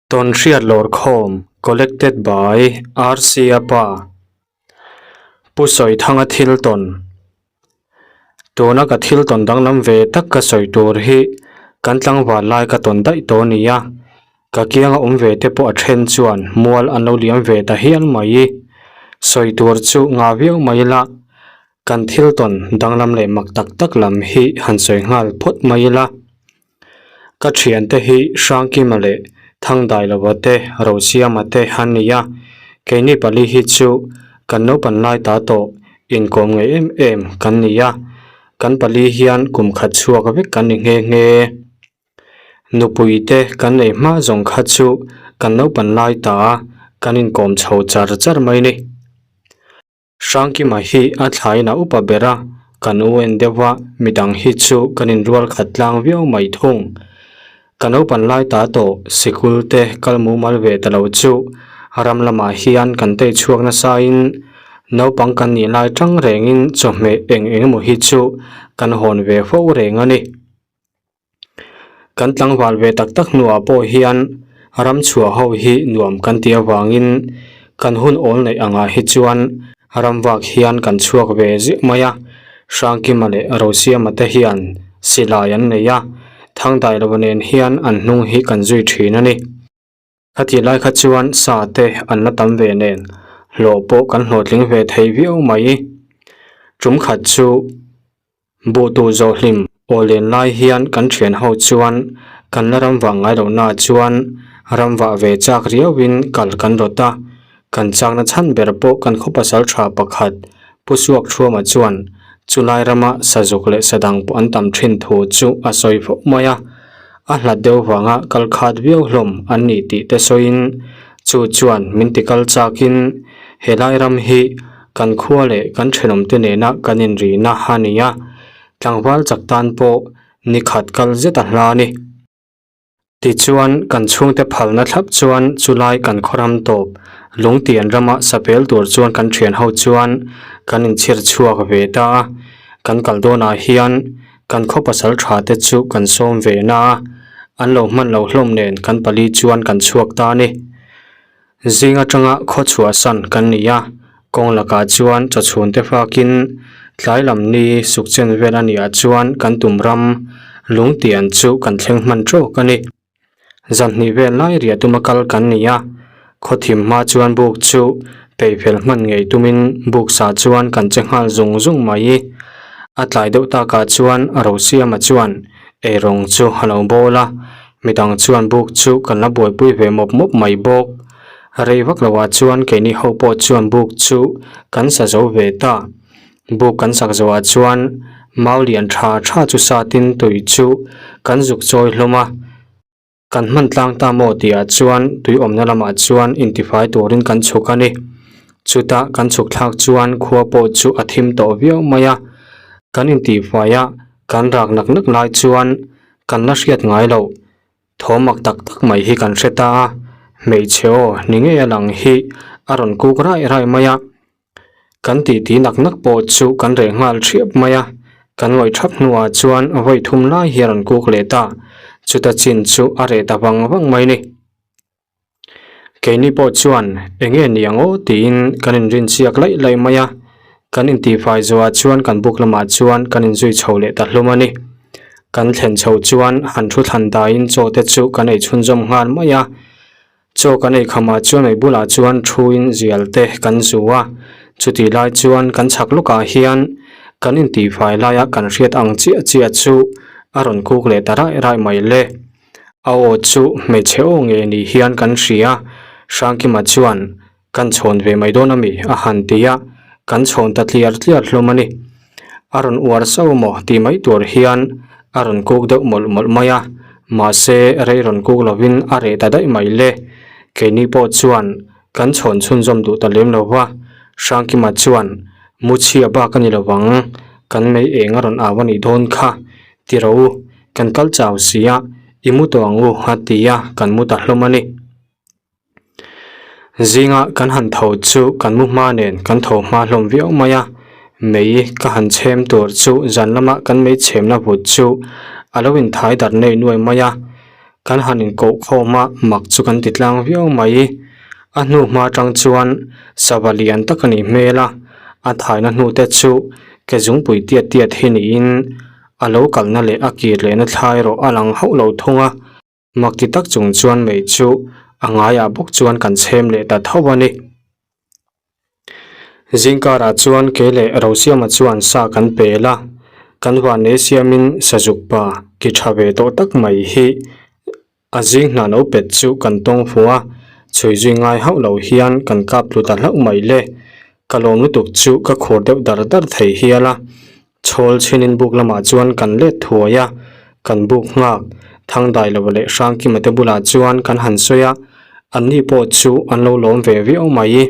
Tawnhriat Lawrkhawm Collected by RC Apa Pu Sawithanga thil tawn Tuna ka thil tawn danglam ve tak ka sawi tur hi kan tlangval lai ka tawn daih tawh a ni a, ka kianga awm ve te pawh a then chuan mual an lo liam ve ta hial mai. Sawi tur chu ngah viau mai ila, kan thil tawn danglam leh mak tak tak lam hi han sawi nghal phawt mai ila. Ka thiante hi Hrangkima leh Thangdailova te Rosiama te an ni a, keini pali hi chu kan naupan lai ta tawh inkawm ngei em em kan ni a, kan pali hian kum khat chhuak vek kan ni nghe nghe. Nupui te kan nei hma zawng kha chu kan naupan lai ta kan inkawm chho char char mai ni. Hrangkima hi a thlain a upa ber a, kan u en deuh a, midang hi chu kan inrual khat tlang viau mai thung. Ka naupan lai ta tawh sikul te kal mumal ve ta lo chu ram lamah hian kan tei chhuak nasain naupang kan nih lai tang rengin chawhmeh eng eng emaw hi chu kan hawn ve fo reng a ni. Kan tlangval ve tak tak hnuah pawh hian ram chhuah ho hi nuam kan tih avangin kan hun awl neih angah hi chuan ram vak hian kan chhuak ve ziah mai a. Hrangkima leh Rosiama te hian silai an nei a, Thangdailova nen hian an hnung hi kan zui thin a ni. Khatih lai kha chuan sa te an la tam ve nen hlawh pawh kan hlawhtling ve thei viau mai. Tum khat chu buh tur zawh hlim aw len lai hian kan thian ho chuan kan la ram vah ngai loh na chuan ram vah ve chak riau in kal kan rawt a, Kan chakna chhan ber pawh kan khaw pasal tha pakhat Pu Suak Thuama chuan chulai rama sazuk leh sadang pawh an tam thin thu chu a sawi fo mai a, a hlat deuh vanga kal khat viau hlawm an ni tih te sawiin chu chuan min ti kal chakin helai ram hi kan khua leh kan thenawmte nena kan inrihna a ni a, tlangval chak tan pawh ni khat kal zet a hla a ni. Tichuan, kan chhungte phalna thlap chuan chulai kan khawram tawp Lungtian rama sapel tur chuan kan thian ho chuan kan inchhir chhuak ve ta a. Kan kal dawnah hian kan khaw pasal tha te chu kan sawm ve na a, an lo hman lo hlawm nen kan pali chuan kan chhuak ta a ni. Zing atanga khaw chhuahsan kan ni a, kawng lakah chuan chawchhun te fakin tlai lam ni sukchen vel a nih ah chuan kan tum ram lungtian chu kan thleng hman tawk a ni. Zanhnih vel lai riah tuma kal kan ni a, khaw thim hma chuan buk chu peihfel hman ngei tumin buk sa chuan kan che nghal zung zung mai. A tlai deuh takah chuan Rosiama chuan eirawng chu a lo bawl a, Midang chuan buk chu kan la buaipui ve mawp mawp mai bawk. Rei vak loah chuan keini ho pawh chuan buk chu kan sa zo ve ta. Buk kan sak zawhah chuan mau lian tha tha chu satin tui chu kan zuk chawi hlawm a. Kan hman tlang ta maw tihah chuan tui awmna lamah chuan intifai turin kan chhuk a ni. Chutah kan chhuk thlak chuan khua pawh chu a thim tawh viau mai a. Kan intihfai a, kan rak nak nak lai chuan Kan la hriat ngai loh, thaw mak tak tak mai hi kan hre ta a, hmeichhe aw ni ngei a lang hi a rawn kuk raih raih mai a, kan titi nak nak pawh chu kan reh nghal thiap mai a, kan ngawih thap hnuah chuan vawi thum lai hi a rawn kuk leh ta, chuta chin chu a reh ta vang vang mai ni. Keini pawh chuan eng nge ni ang aw tiin kan inrin chiak laih laih mai a, kan intihfai zawhah chuan kan buk lamah chuan kan inzui chho leh ta hlawm a ni. Kan thlen chho chuan han thu thlan daiin chaw te chu kan ei chhunzawm nghal mai a, chaw kan ei khamah chuan ei bulah chuan thuin zial te kan zu a, chutih lai chuan kan chhak lawkah hian kan intihfai laia kan hriat ang chiah chiah chu a rawn kuk leh ta raih raih mai le. A aw chu hmeichhe aw nge ni hian kan hria, Hrangkima chuan kan chhawn ve mai dawn ami a han ti a, kan chhawn ta tliar tliar hlawm a ni. A rawn uar sauh maw tih mai tur hian a rawn kuk deuh mawlh mawlh mai a, mahse rei rawn kuk lovin a reh ta daih mai le. Keini pawh chuan kan chhawn chhunzawm duh ta lem lo va, Hrangkima chuan Muchhia bak a ni lovang, kan mei eng a rawn au a nih dawn kha, ti rawh u, kan kal chau si a, i mu tawh ang u a ti a, kan mu ta hlawm a ni. Zinga kan han tho chu kan mu hma nen kan tho hma hlawm viau mai a, mei ka han chhem tur chu zan lama kan mei chhemna vut chu a lo inthai darh nei nuai mai a. Kan han inkoh khawm a, mak chu kan ti tlang viau mai. A hnu hma atang chuan sava lian tak a nih hmel a, a thaina hnu te chu ke zungpui tiat tiat hi niin a lo kalna leh a kir lehna thla erawh a lang hauh lo thung a. Mak ti tak chung chuan mei chu a ngaiah bawk chuan kan chhem leh ta tho a ni. Zingkarah chuan kei leh Rosiama chuan sa kan pel a, kan vannei siamin sazuk pa ki tha ve tawh tak mai hi a zing hna lo pet chu kan tawng fu a, chhui zui ngai hauh lo hian kan kap tlu ta hlauh mai le. Ka lawm lutuk chu ka khur deuh dar dar thei hial a, Chhawl chhinin buk lamah chuan kan let thuai a, kan buk nghak Thangdai lova leh Hrangkima te bulah chuan kan han sawi a, anni pawh chu an lo lawm ve viau mai.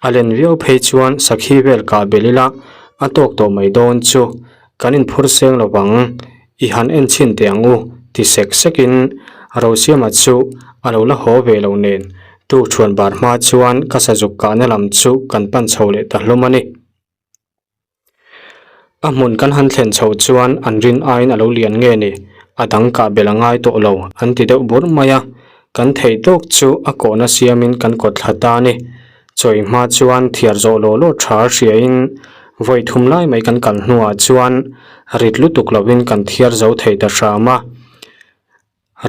A len viau phei chuan sakhi vel kah belh ila a tawk tawh mai dawn chu kan inphur seng lo vang, i han en chhin teh ang u ti sek sekin Rosiama chu a lo la haw ve lo nen tukṭhuan bar hma chuan ka sazuk kahna lam chu kan pan chho leh ta hlawm a ni. A hmun kan han thlen chhoh chuan an rin aiin a lo lian nge ni, a dang kah belh a ngai tawh lo an ti deuh bur mai a, kan theih tawk chu a kawhna siamin kan kawt thla ta a ni. Chawi hma chuan thiar zawh law law tha hriain vawi thum lai mai kan kal hnuah chuan rit lutuk lovin kan thiar zo thei ta hram a.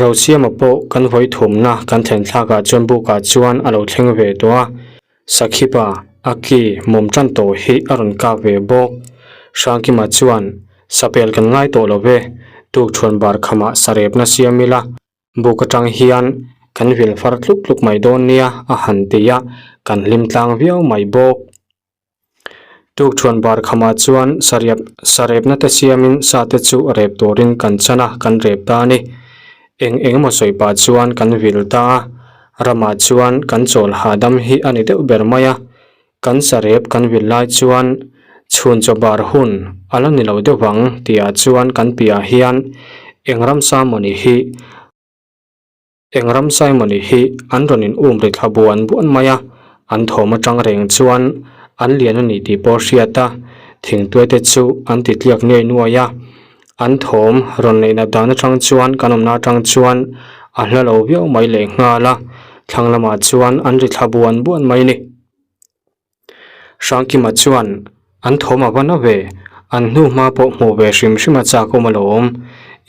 Rosiama pawh kan vawi thumna kan thlen thlakah chuan bukah chuan a lo thleng ve tawh a, Sakhipa, a ki mawm tan tawh hi a rawn kap ve bawk. Hrangkima chuan, Sapel kan ngai tawh lo ve, tukṭhuan bar khamah sarepna siam ila, buk aṭang hian kan vil far tluk tluk mai dawn nia a han ti a, kan hlim tlang viau mai bawk. Tukṭhuan bar khamah chuan sariap sarepna te siamin sa te chu rep turin kan chan a, kan rep ta a ni. Eng eng emaw sawi pah chuan kan vil ta a, ramah chuan kan chawl hahdam hi a ni deuh ber mai a. Kan sarep kan vil lai chuan chhun chaw bar hun a la ni lo deuh vang tihah chuan kan piahah hian eng ramsa mawni hi Eng ram Simon-i hi an rawn in um ri thla buan buan mai a, an thawm atang reng chuan an lian a ni tih pawh hriat a, thingtuai te chu an ti tliak nuai nuai a. An thawm rawn neihna dan atang chuan kan awmna atang chuan a hla lo viau mai leh nghal a, thlang lamah chuan an ri thla buan buan mai a ni. Hrangkima chuan an thawm a va na ve, an hnu hma pawh hmuh ve hrim hrim a chak awm alawm,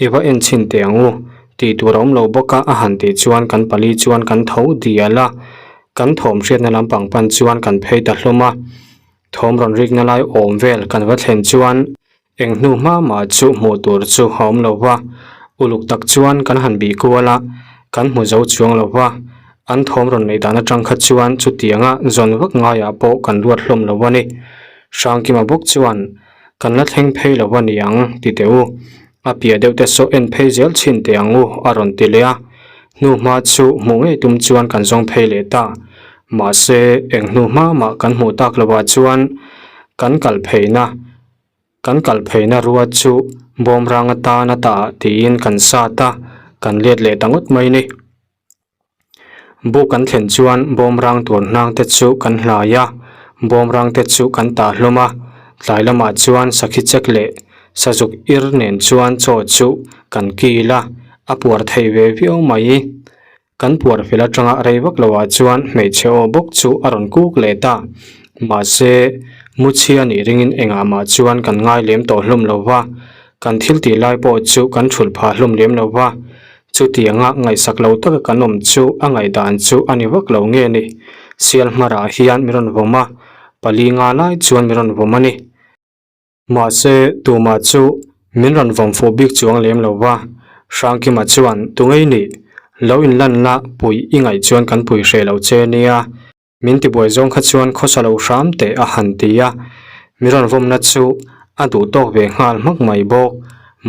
i va en chhin teh ang u, tih tur a awm lo bawk a a han tih chuan kan pali chuan kan tho dial a, kan thawm hriatna lampang pan chuan kan phei ta hlawm a, thawm rawn rikna lai awm vel kan va thlen chuan Eng hnu hma mah chu hmuh tur chu a awm lo va, uluk tak chuan kan han bih kual a, kan hmu zo chuang lo va, an thawm rawn neih dan atang kha chuan chutianga zawn vak ngaiah pawh kan ruat hlawm lo a ni. Hrangkima bawk chuan, Kan la thleng phei lo a ni ang, ti teh u. A piah deuh te saw en phei zel chhin teh ang u, a rawn ti leh a. Hnu hma chu hmuh ngei tum chuan kan zawng phei leh ta. Mahse, eng hnu hma mah kan hmuh tak lovah chuan kan kal pheina, Kan kal pheina rua chu bawmrang atan a tah tiin kan sat a, kan let leh ta ngawt mai ni. Buk kan thlen chuan bawmrang tur hnang te chu kan hlai a, bawmrang te chu kan tah hlawm a, tlai lamah chuan sakhi chek leh sazuk ir nen chuan chaw chu kan kil a, a puar thei ve viau mai. Kan puar fel atanga rei vak loah chuan hmeichhe aw bawk chu a rawn kuk leh ta. Mahse, Muchhia nih ringin engah mah chuan kan ngai lem tawh hlawm lo va, kan thil tih lai pawh chu kan thulh phah hlawm lem lo va. Chutianga ngaihsak lo taka kan awm chu a ngaihdan chu a ni vak lo nge ni? Sial hmarah hian mi rawn vawm a, pali nga lai chuan mi rawn vawm a ni. Mahse, tumah chu min rawn vawm fuh bik chuang lem lo va, Hrangkima chuan tungei nih, lo inlan la puih i ngaih chuan kan pui hreh lo che nia, min tibuai zawng kha chuan khawsa lo hram teh a han ti a, mi rawn vawmna chu a duh tawk ve nghal hmak mai bawk,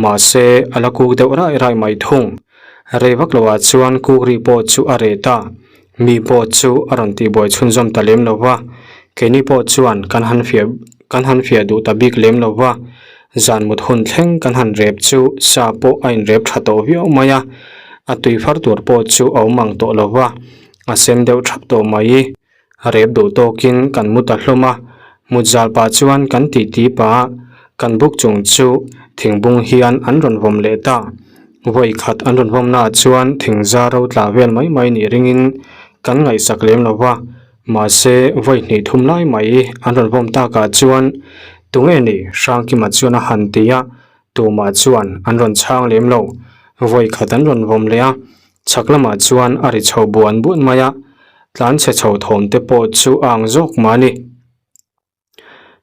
mahse a la kuk deuh raih raih mai thung. Rei vak loah chuan kuk ri pawh chu a reh ta, Mi pawh chu a rawn tihbuai chhunzawm ta lem lo va, keini pawh chuan kan han fiah kan han fiah duh ta bik lem lo va, zan mut hun thleng kan han rep chu sa pawh a inrep tha tawh viau mai a, a tui far tur pawh chu a awm ang tawh lo va, a sen deuh thap tawh mai. Rep duh tawkin kan mu ta hlawm a, mut zal pah chuan kan titi pah a, kan buk chung chu thingbung hian an rawn vawm leh ta. Vawi khat an rawn vawm naah chuan thing zar ro tla vel mai mai nih ringin kan ngaihsak lem lo va, mahse vawi hnih thum lai mai an rawn vawm takah chuan tunge ni Hrangkima chuan a han ti a, tumah chuan an rawn chhang lem lo. Vawi khat an rawn vawm leh a, chhak lamah chuan a ri chho buan buan mai a, tlanchhe chho thawm te pawh chu a ang zawk mah a ni.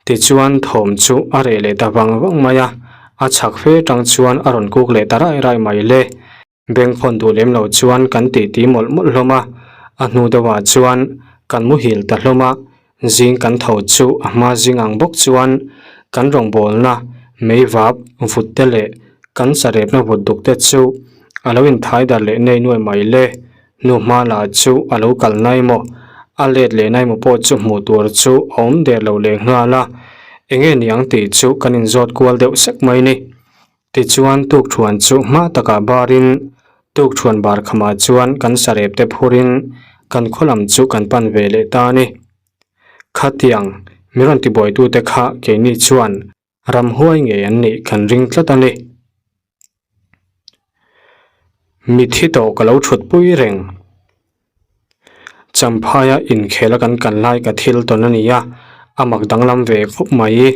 Tichuan thawm chu a reh leh ta vang vang mai a, a chhak fe tang chuan a rawn kuk leh ta rai rai mai le. Bengkhawn duh lem lo chuan kan titi mawlh mawlh hlawm a, a hnu deuhah chuan kan muhil ta hlawm a, zing kan tho chu a hma zing ang bawk chuan kan rawngbawlna meivap vut te leh kan sarepna vut duk te chu a lo inthai dar leh nei nuai mai le. Nu hma lah chu a lo kal nai maw? A let leh nai maw pawh chu hmuh tur chu a awm der lo leh nghal a, enge niang tih chu kan inzawt kual deuh sek mai ni. Tichuan tukthuan chu hma takah barin tukthuan bar khamah chuan kan sarep te phurin kan khaw lam chu kan pan ve leh ta a ni. Khatiang, mi rawn tibuaitute kha keini chuan Ramhuai ngei an nih kan ring tlat a ni. Mithi tawh ka lo thutpui reng. Champhaia inkhel a kan kal lai ka thil tawn a ni a, a mak danglam ve khawp mai.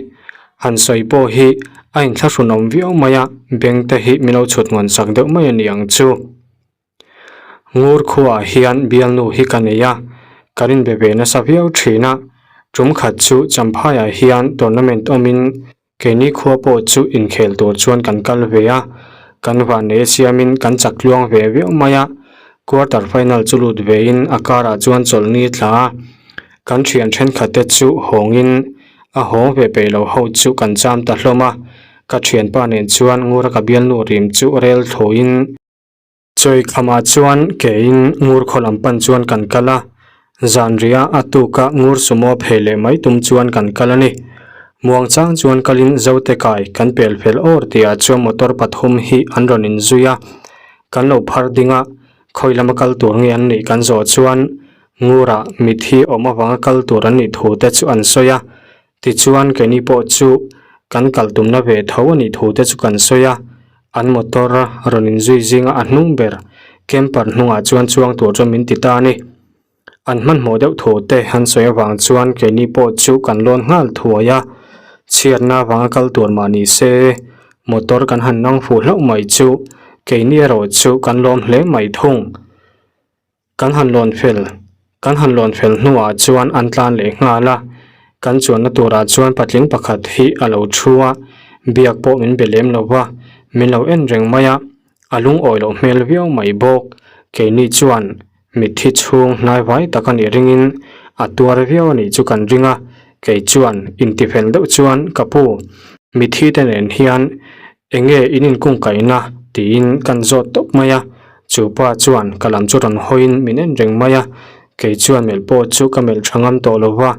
Han sawi pawh hi a inthlahrunawm viau mai a, beng te hi min lo chhut ngawn sak deuh mai a ni ang chu. Ngur khuaah hian bialnu hi ka nei a, ka rinbe ve nasa viau thin a, tum khat chu Champhaiah hian tournament awmin keini khua pawh chu inkhel tur chuan kan kal ve a, kan vannei siamin kan chak tluang ve viau mai a, quarter final chu lut vein a karah chuan chawlhni tla a, kan thian thenkhat te chu hawngin a hawng ve peih lo ho chu kan cham ta hlawm a, ka thianpa nen chuan Ngura ka bialnu rim chu rel thlawhin. Chawi khamah chuan keiin ngur khaw lam pan chuan kan kal a, zanriah a tuka ngur sumo phei leh mai tum chuan kan kal a ni. Muangchang chuan kalin Zote kai kan pel fel awr tihah chuan motor pathum hi an rawn inzui a, kan lo phar ding a, khawi lama kal tur nge an nih kan zawh chuan ngurah mithi awm avanga kal tur an nih thu te chu an sawi a, Tichuan keini pawh chu kan kal tumna ve tho a nih thu te chu kan sawi a, an motor rawn inzui zinga a hnung ber camper hnungah chuan chuang tur chuan min ti ta a ni. An hmanhmawh deuh thu te an sawi avang chuan keini pawh chu kan lawn nghal thuai a, chhiatna avanga kal tur mah ni se motor kan han nang fuh hlauh mai chu keini erawh chu kan lawm hle mai thung. Kan han lawn fel, kan han lawn fel hnuah chuan an tlan leh nghal a, kan chuanna turah chuan patling pakhat hi a lo thu a, biak pawh min be lem lo va, min lo en reng mai a, a lungawi loh hmel viau mai bawk. Keini chuan mitthi chhung hnai vai tak a nih ringin a tuar viau a nih chu kan ring a, kei chuan intifel deuh chuan ka pu, mitthi te nen hian Enge in inkungkaihna? tiin kan zawt tawp mai a, chu pa chuan ka lam chu rawn hawiin min en reng mai a, kei chuan melh pawh chu ka melh tha ngam tawh lo va,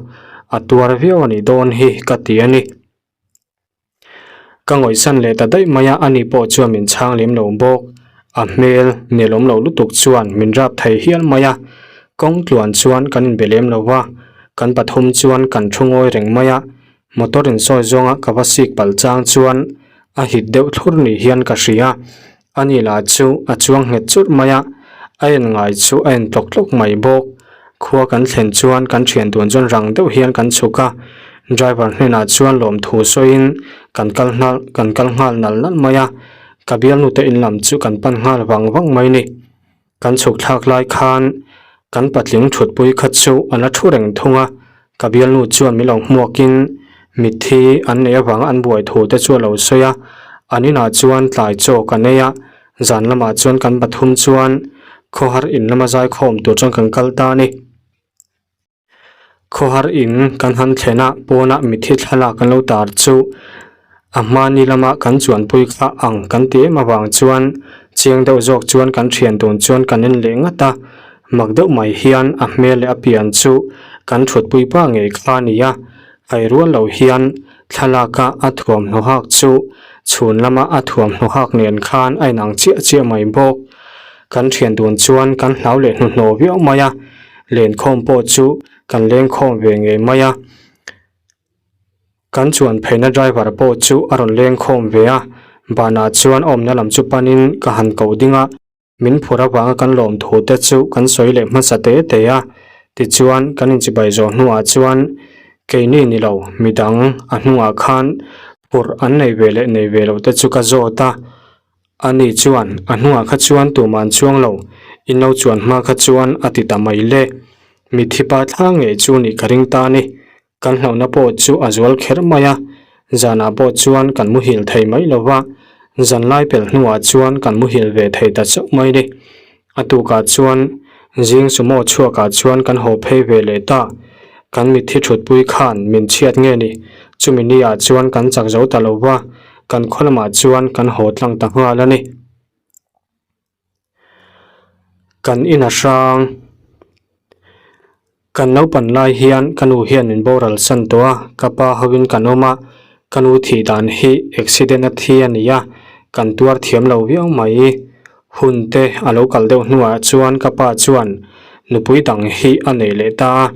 a tuar viau a nih dawn hi ka ti a ni. Ka ngawihsan leh ta daih mai a, ani pawh chuan min chhang lem lo bawk, a hmel nelawm lo lutuk chuan min rap thei hial mai a, kawng tluan chuan kan inbe lem lo va, kan pathum chuan kan thu ngawi reng mai a, Motor in sawi zawnga ka va sik palh chang chuan a hit deuh thlur ni hian ka hria. Ani lah chu a chuang nghet churh mai a, a en ngai chu a en tlawk tlawk mai bawk. Khua kan thlen chuan kan thian dun chuan rang deuh hian kan chhuk a, driver hnenah chuan lawmthu sawiin kan kal nghal kan kal nghal nal nal mai a, ka bialnute in lam chu kan pan nghal vang vang mai ni. Kan chhuk thlak lai khan kan patling thutpui kha chu a la thu reng thung a, ka bialnu chuan min lo hmuakin mitthi an neih avanga an buai thu te chu a lo sawi a, an inah chuan tlai chaw ka nei a, zan lamah chuan kan pathum chuan khawhar in lama zaikhawm tur chuan kan kal ta a ni. Khawhar in kan han thlen a, pawnah mitthi thlalak an lo tar chu a hmani lama kan chuanpui kha ang kan ti em avang chuan chiang deuh zawk chuan kan thian dun chuan kan en leh ngat a, mak deuh mai hian a hmel leh a pian chu kan thutpui pa ngei kha a ni a, hai rual lo hian thlalaka a thuamhnaw hak chu chhun lama a thuamhnaw hak nen khan a inang chiah chiah mai bawk. Kan thian dun chuan kan hlau leh hnuhnawh viau mai a. Lenkhawm pawh chu kan lengkhawm ve ngei mai a, kan chuan pheina driver pawh chu a rawn lengkhawm ve a, Banah chuan awmna lam chu panin ka han ko ding a, min phur avanga kan lawm thu te chu kan sawi leh hmasa te te a. Tichuan kan inchibai zawh hnuah chuan keini ni lo midang a hnungah khan phurh an nei ve leh nei ve loh te chu ka zawt a. Ani chuan a hnungah kha chuan tumah an chuang lo, in lo chuan hma kha chuan a ti ta mai le. Mitthi pa thla ngei chu nih ka ring ta a ni. Kan hlauhna pawh chu a zual kher mai a, zanah pawh chuan kan muhil thei mai lo va, zanlai pelh hnuah chuan kan muhil ve thei ta chauh mai ni. A tukah chuan zing sumo chhuakah chuan kan haw phei ve leh ta. Kan mitthi thutpui khan min chhiat nge ni? Chumi niah chuan kan chak zo ta lo va, kan khaw lamah chuan kan haw tlang ta nghal a ni. Kan in a hrang. Kan naupan lai hian ka nu hian min boral san tawh a, ka pa hoin kan awm a, ka nu thih dan hi accident a thi a ni a, kan tuar thiam lo viau mai. Hun te a lo kal deuh hnuah chuan ka pa chuan nupui dang hi a nei leh ta a,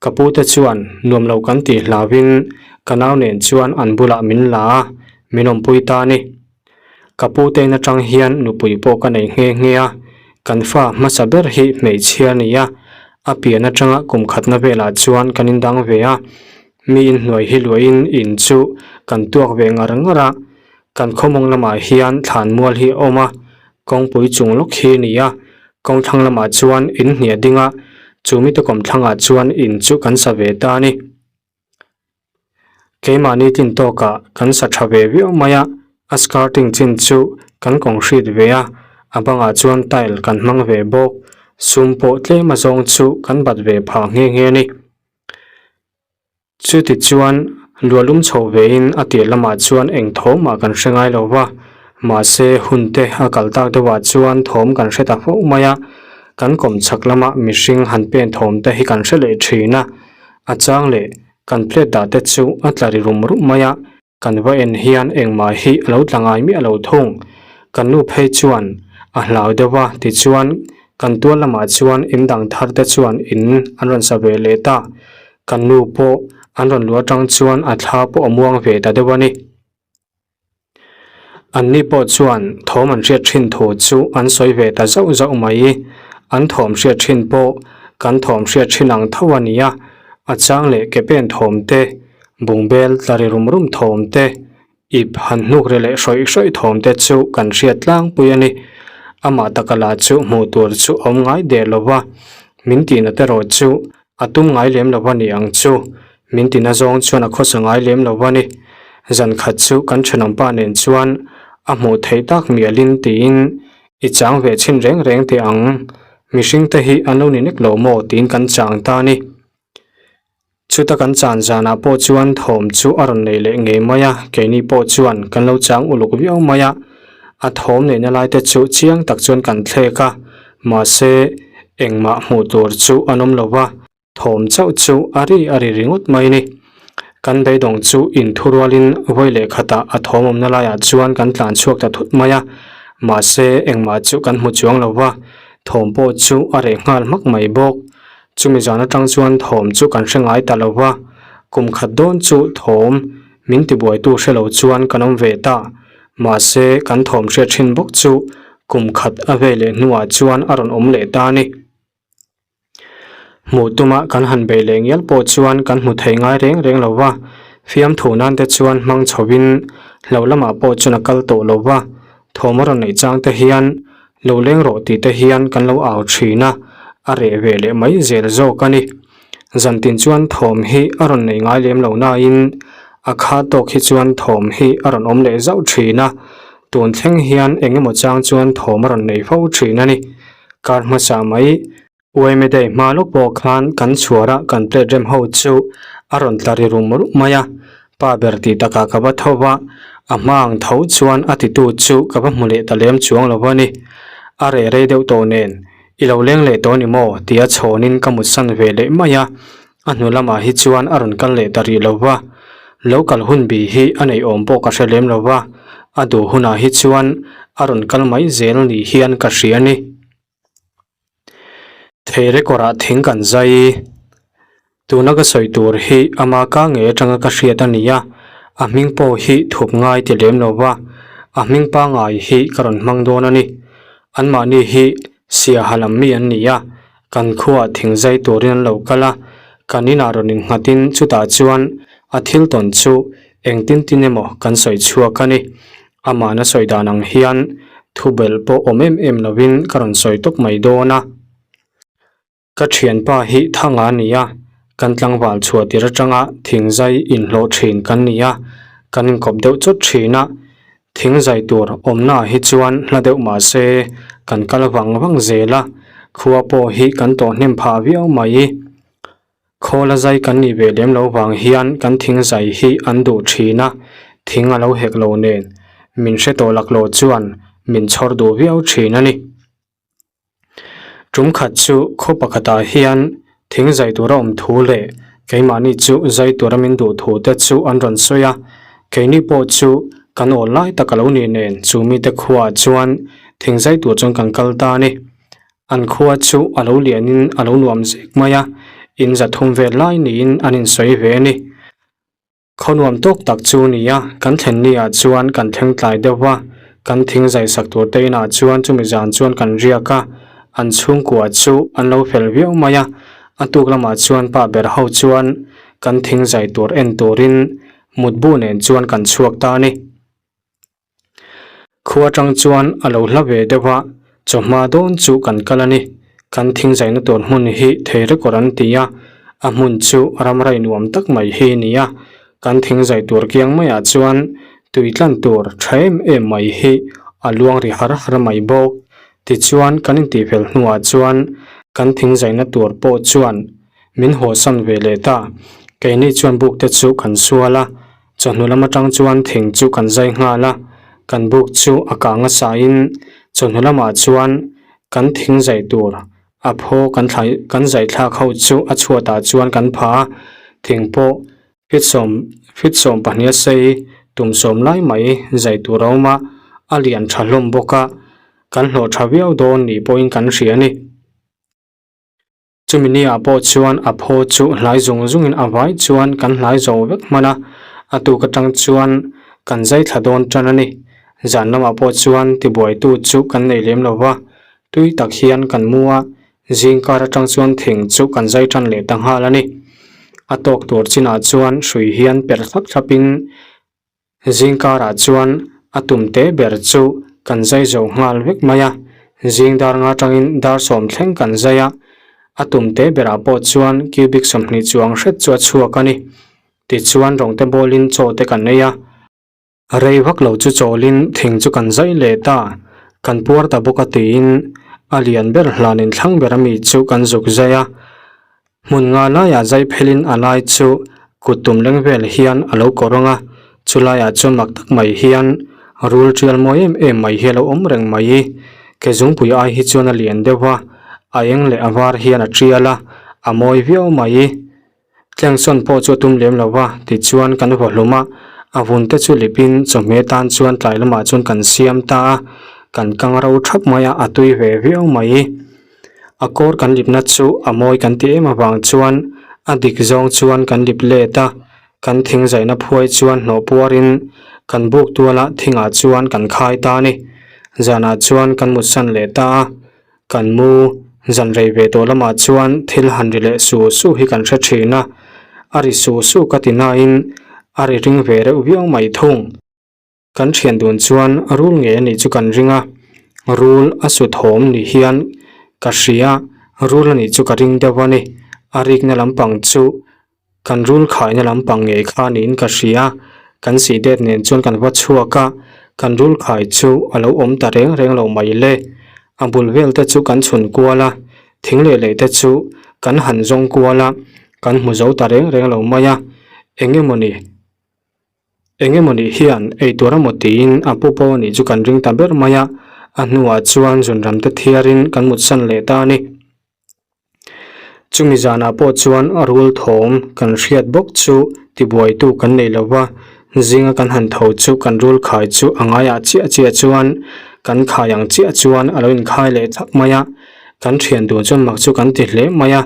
ka pu te chuan nuam lo kan tih hlauhin ka nau nen chuan an bulah min la a, min awmpui ta a ni. Ka pu te in atang hian nupui pawh ka nei nghe nghe a, kan fa hmasa ber hi hmeichhia a ni a, a pian atanga kum khatna velah chuan kan indang ve a, mi inhnuai hi luahin in chu kan tuak ve ngar ngar a, kan khawmawng lamah hian thlanmual hi a awm a, kawngpui chung lawk hi a ni a, kawngthlang lamah chuan in hniah ding a, chu mite kawmthlangah chuan in chu kan sa ve ta a ni. Keimahni tlin tawkah kan sa tha ve viau mai a, a skirting chin chu kan kawng hrit ve a, a bangah chuan tile kan hmang ve bawk, sum pawh tlem azawng chu kan bat ve phah nghe nghe a ni. Chuti chuan luahlum chho vein a tir lamah chuan eng thawmah kan hre ngai lo va, mahse hun te a kal tak deuhah chuan thawm kan hre ta fo mai a, kan kawmchhak lama mihring han pen thawm te hi kan hre leh thin a. A chang leh kan plate dah te chu a tla ri rum rum mai a, kan va en hian engmah hi a lo tla ngai miah lo thung. Kan nu phei chuan a hlau deuh a, tichuan kan tual lamah chuan in dang thar te chuan in an rawn sa ve leh ta. Kan nu pawh an rawn luh atang chuan a thla pawh a muang ve ta deuh a ni. Anni pawh chuan thawm an hriat thin thu chu an sawi ve ta zauh zauh mai. An thawm hriat thin pawh kan thawm hriat thin ang tho a ni a, a chang leh ke pen thawm te, bungbel tla ri rum rum thawm te, ip han hnuk ri leh hrawih hrawih thawm te chu kan hriat tlangpui a ni. Amah taka lah chu hmuh tur chu awm ngai der lo va, min tihna te erawh chu A tum ngai lem lo a ni ang chu. Min tina zawng chuan a khawsa ngai lem lo a ni. Zan khat chu kan thenawmpa nen chuan a hmuh theih tak mialin tiin i chang ve chhin reng reng teh ang. Mihring te hi an lo ni nek lo maw tiin kan chang ta a ni. Chuta kan chan zanah pawh chuan thawm chu a rawn nei leh ngei mai a, keini pawh chuan kan lo chang uluk viau mai a. A thawm neihna lai te chu chiang tak chuan kan thlek a, mahse engmah hmuh tur chu an awm lo va, thawm chauh chu a ri a ri ringawt mai a ni. Kan beidawng chu inthurualin vawi leh khatah a thawm awmna laiah chuan kan tlan chhuak ta thut mai a, mahse engmah chu kan hmu chuang lo va, thawm pawh chu a reh nghal hmak mai bawk. Chumi zan atang chuan thawm chu kan hre ngai ta lo va, kum khat dawn chu thawm min tibuaitu hre lo chuan kan awm ve ta. Mahse, kan thawm hriat thin bawk chu kum khat a vei leh hnuah chuan a rawn awm leh ta a ni. Hmuh tuma kan han beih leh ngial pawh chuan kan hmu thei ngai reng reng lo va, fiamthu nan te chuan hmang chhovin hlo lamah pawh chuan a kal tawh lo va, thawm a rawn neih chang te hian lo leng rawh tih te hian kan lo au thin a, a reh ve leh mai zel zawk a ni. Zantin chuan thawm hi a rawn nei ngai lem lo nain a kha tawk hi chuan thawm hi a rawn awm leh zauh thin a, tun thleng hian eng emaw chang chuan thawm a rawn nei fo thin a ni. Kar hmasa mai Uaime day hma lawk pawh khan kan chhuar a kan plate rem ho chu a rawn tla ri rum rum mai a, pa ber tih takah ka va tho va, a hma ang tho chuan a titu chu ka va hmu leh ta lem chuang lo a ni. A reh rei deuh tawh nen I lo leng leh tawh ni maw? tia chhawnin ka mutsan ve leh mai a, a hnu lamah hi chuan a rawn kal leh ta rih lo va. Lo kal hun bi hi a neih awm pawh ka hre lem lo va, a duh hunah hi chuan a rawn kal mai zel ni hian ka hria a ni. Thei record-ah thing kan zai. Tuna ka sawi tur hi ama ka ngei atanga ka hriat a ni a, a hming pawh hi thup ngai ti lem lo va. A hming pangngai hi ka rawn hmang dawn a ni. Anmahni hi Siaha lam mi an ni a, kan khuaah thing zai turin an lo kal a, kan inah rawn innghatin chutah chuan a thil tawn chu engtin tin emaw kan sawi chhuak a ni. Amahna sawi dan ang hian thu belh pawh awm em em lovin ka rawn sawi tawp mai dawn a. Ka thianpa hi Thanga a ni a, kan tlangval chhuah tir atanga thingzai inhlawh thin kan ni a, kan inkawp deuh chawt thin a, thingzai tur awmnaah hi chuan hla deuh mah se kan kal vang vang zel a, khua pawh hi kan tawh hnem phah viau mai. Khawla zai kan nih ve lem lo vang hian kan thingzai hi an duh thin a, thing a lo hek lo nen min hre tawh laklawh chuan min chhawr duh viau thin a ni. Tum khat chu khaw pakhatah hian thing zai tura awm thu leh keimahni chu zai tura min duh thu te chu an rawn sawi a, keini pawh chu kan awl lai tak a lo nih nen chu mite khuaah chuan thing zai tur chuan kan kal ta a ni. An khua chu a lo lianin a lo nuam zek mai a, in zathum vel lai niin an insawi ve a ni. Khaw nuam tawk tak chu ni a, kan thlen ni ah chuan kan thleng tlai deuh va, kan thing zai sak tur te inah chuan chumi zan chuan kan riak a, an chhungkua chu an lo fel viau mai a, a tuk lamah chuan pa ber ho chuan kan thing zai tur en turin mutbu nen chuan kan chhuak ta a ni. Khua atang chuan a lo hla ve deuh a, chawhma dawn chu kan kal a ni. Kan thing zaina tur hmun hi thei record an ti a, a hmun chu ramrai nuam tak mai hi a ni a. Kan thing zai tur kiang maiah chuan tui tlan tur tha em em mai hi a luang ri har har mai bawk. Tichuan kan intihfel hnuah chuan kan thing zaina tur pawh chuan min hawsan ve leh ta. Keini chuan buk te chu kan sual a. Chawhnu lam atang chuan thing chu kan zai nghal a, kan buk chu a kang a sain chawhnu lamah chuan kan thing zai tur a phaw kan thlai kan zai thlak ho chu a chhuatah chuan kan pha a, thing pawh feet sawm feet 12 a sei tum sawm lai mai zai tur a awm a, a lian tha hlawm bawk a, kan hlawh tha viau dawn ni pawhin kan hria a ni. Chumi ni ah pawh chuan a phaw chu hlai zung zungin a vai chuan kan hlai zo vek hman a, a tuk atang chuan kan zai thla dawn tan a ni. Zan lamah pawh chuan tibuaitu chu kan nei lem lo va, tui tak hian kan mu a, zingkar atang chuan thing chu kan zai tan leh ta nghal a ni. A tawk tur chinah chuan hrui hian per thlap thlapin Zingkarah chuan a tum te ber chu kan zai zo nghal vek mai a, zing dar nga atangin dar sawm thleng kan zai a, a tum te berah pawh chuan cubic 20 chuang hret chu a chhuak a ni. Tichuan rawngte bawlin chaw te kan ei a, rei vak lo chu chawlin thing chu kan zai leh ta, kan puar ta bawk a tiin a lian ber hlanin thlang ber ami chu kan zuk zai a, Hmun nga laiah zai phelin a lai chu kut tum leng vel hian a lo kawr ang a, chu laiah chuan mak tak mai hian rul tial mawi em em mai hi a lo awm reng mai. Ke zungpui ai hi chuan a lian deuh a, a eng leh a var hian a tial a, a mawi viau mai. Tlengsawn pawh chu a tum lem lo va, tichuan kan vaw hlum a, a vun te chu lipin chawhmeh tan chuan tlai lamah chuan kan siam ta a, kan kang ro thap mai a, a tui ve viau mai. A kawr kan lipna chu a mawi kan ti em avang chuan a dik zawng chuan kan lip let a, kan thing zaihna phuai chuan hnawh puarin kan buk tuala thingah chuan kan khai ta a ni. Zanah chuan kan mutsan leh ta a, kan mu zan rei ve tawh lamah chuan thil han ri leh su su hi kan hre thin a, a ri su su ka ti nain a ri ring ve reuh viau mai thung. Kan thian dun chuan rul ngei a nih chu kan ring a, rul a su thawm ni hian ka hria, rul a nih chu ka ring deuh a ni, a rikna lampang chu kan rul khaina lampang ngei kha niin ka hria, kan sih det nen chuan kan va chhuak a, kan rul khai chu a lo awm ta reng reng lo mai le, a bul vel te chu kan chhun kual a, thing leh lei te chu kan han zawng kual a, kan hmu zo ta reng reng lo mai a, eng emawni. Eng emaw nih hian ei tur emaw tiin a pu pawh nih chu kan ring ta ber mai a, a hnuah chuan zunram te thiarin kan mutsan leh ta a ni. Chumi zanah pawh chuan rul thawm kan hriat bawk chu tibuaitu kan nei lo va, zinga kan han tho chu kan rul khai chu a ngaiah chiah chiah chuan kan khai ang chiah chuan a lo inkhai leh thak mai a, kan thian dun chuan mak chu kan ti hle mai a,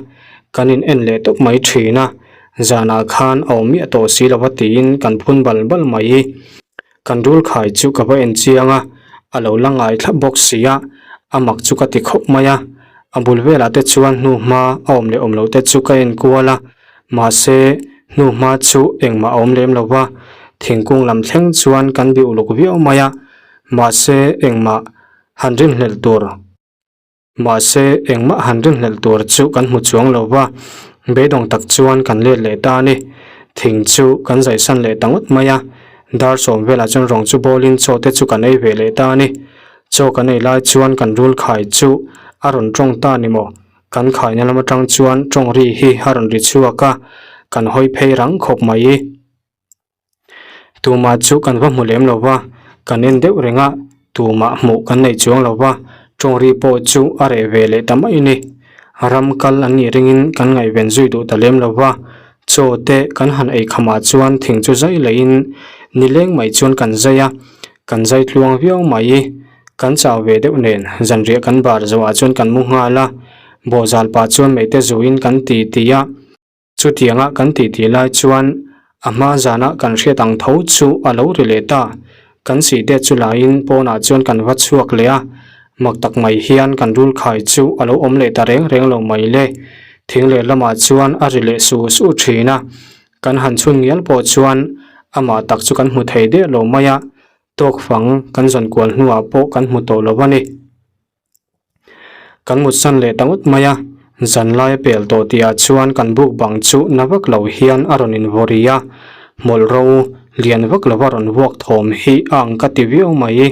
kan in en leh tawp mai thin a. Zanah khan a awm miah tawh si lova tiin kan phun bal bal mai. Kan rul khai chu ka va en chiang a, a lo la ngai thlap bawk si a, a mak chu ka ti khawp mai a. A bul velah te chuan hnuhma a awm leh awm loh te chu ka en kual a, mahse hnuhma chu engmah a awm lem lo va, thingkung lam thleng chuan kan bih uluk viau mai a, mahse engmah han rinhlelh tur. Mahse, engmah han rinhlelh tur chu kan hmu chuang lo va, beidawng tak chuan kan let leh ta a ni. Thing chu kan zaisan leh ta ngawt mai a, dar sawm velah chuan rawng chu bawlin chaw te chu kan ei ve leh ta a ni. Chaw kan ei lai chuan kan rul khai chu a rawn tawng ta ni maw? Kan khaina lam atang chuan tawng ri hi a rawn ri chhuak a, kan hawi phei rang khawp mai. Tumah chu kan va hmu lem lo va, kan en deuh reng a, tumah hmuh kan nei chuang lo va, tawng ri pawh chu a reh ve leh ta mai ni. Ram kal an nih ringin kan ngaihven zui duh ta lem lo va, chaw te kan han ei khamah chuan thing chu zai lehin nileng mai chuan kan zai a, kan zai tluang viau mai. Kan chau ve deuh nen zanriah kan bar zawhah chuan kan mu nghal a, bawhzal pah chuan meite zuin kan ti ti a. Chutianga kan titi lai chuan a hma zana kan hriat ang tho chu a lo ri leh ta. Kan sihte chu laiin pawnah chuan kan va chhuak leh a, mak tak mai hian kan rul khai chu a lo awm leh ta reng reng lo mai le. Thing leh lamah chuan a ri leh su su thin a, kan han chhun ngial pawh chuan amah tak chu kan hmu thei der lo mai a, tawk fang kan zawn kual hnuah pawh kan hmu tawh lo a ni. Kan mutsan leh ta ngawt mai a, zanlai a pel tawh tihah chuan kan buk bang chu na vak lo hian a rawn invawri a, hmawlh ro lian vak lova rawn vuak thawm hi a ang ka ti viau mai.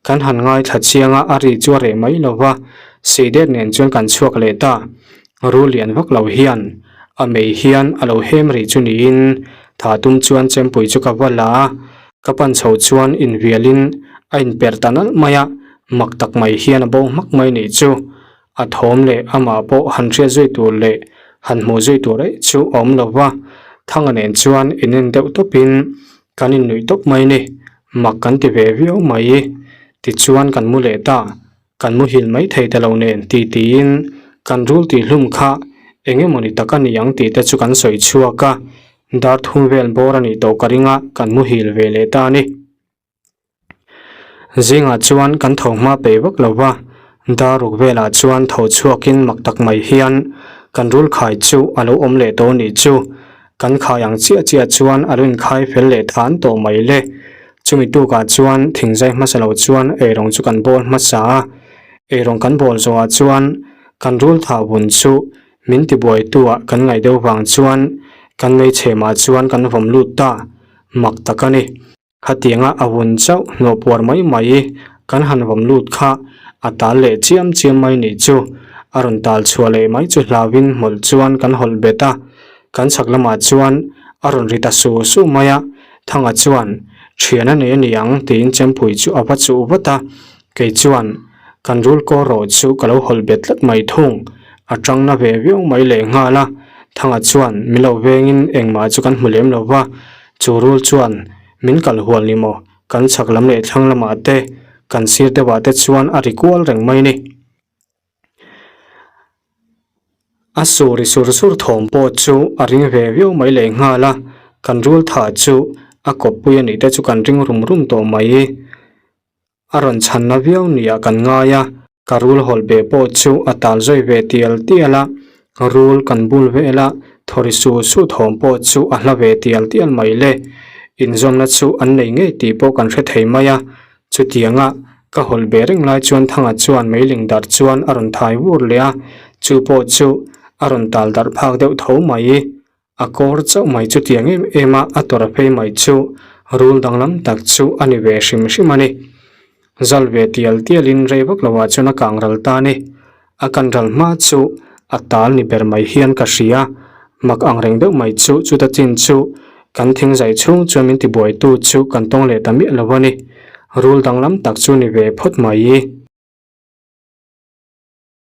Kan han ngaithla chiang a, a ri chu a reh mai lo va, seidet nen chuan kan chhuak leh ta. Ru lian vak lo hian a mei hian a lo hem ri chu niin tha tum chuan chempui chu ka va la a, Ka pan chho chuan invialin a inper ta nalh mai a, mak tak mai hian a bo hmak mai nih chu. A thawm leh amah pawh han hriat zui tur leh han hmuh zui tur eih chu a awm lo va, Thanga nen chuan inen deuh tawpin kan innuih tawp mai ni, mak kan ti ve viau mai. Tichuan kan mu leh ta. Kan muhil mai thei ta lo nen ti tiin kan rul tih hlum kha eng emawni tak a ni ang tih te chu kan sawi chhuak a, dar thum vel bawr a nih tawh ka ring a, kan muhil ve leh ta a ni. Zingah chuan kan tho hma peih vak lo va, dar ruk velah chuan tho chhuakin mak tak mai hian kan rul khai chu a lo awm leh tawh nih chu. Kan khai ang chiah chiah chuan a lo inkhai fel leh than tawh mai le. Chumi tukah chuan thingzai hmasa lo chuan eirawng chu kan bawl hmasa a, eirawng kan bawl zawhah chuan kan rul thah vun chu min tibuaituah kan ngaih deuh vang chuan kan meichhemah chuan kan vawm lut ta mak tak a ni. Khatianga a vun chauh hnawh puar mai mai kan han vawm lut kha a tal leh chiam chiam mai nih chu a rawn tal chhuah leh mai chu hlauhin hmawlh chuan kan hawlh bet a, kan chhak lamah chuan a rawn ri ta su su mai a, Thanga chuan thian a nei a ni ang tiin Chempui chu a va chuh vat a, kei chuan kan rul kaw rawh chu ka lo hawlh bet tlat mai thung, a tang na ve viau mai leh nghal a, Thanga chuan min lo vengin engmah chu kan hmu lem lo va, Chu rul chuan min kal hual ni maw? Kan chhak lam leh thlang lamah te, kan sir deuhah te chuan a ri kual reng mai ni. A suri sur sur thawm pawh chu a ring ve viau mai leh nghal a, kan rul thah chu a kawppui a nih te chu kan ring rum rum tawh mai. A rawn chhanna viau nia kan ngai a, ka rul hawlh be pawh chu a tal zawi ve tial tial a, rul kan bul vel a, thawri su su thawm pawh chu a hla ve tial tial mai le. Inzawmna chu an nei ngei tih pawh kan hre thei mai a, chutianga ka hawlh be reng lai chuan Thanga chuan meiling darh chuan a rawn thai vur leh a, chu pawh chu a rawn tal darh phak deuh tho mai. A kawr chauh mai chu tiang em em a, a tawrh phei mai chu rul danglam tak chu a ni ve hrim hrim a ni. Zal ve tial tialin rei vak loah chuan a kang ral ta a ni. A kan ral hma chu a tal ni ber mai hian ka hria. Mak ang reng deuh mai chu chuta chin chu kan thing zai chhung chuan min tibuaitu chu kan tawng leh ta miah lo a ni. Rul danglam tak chu ni ve phawt mai.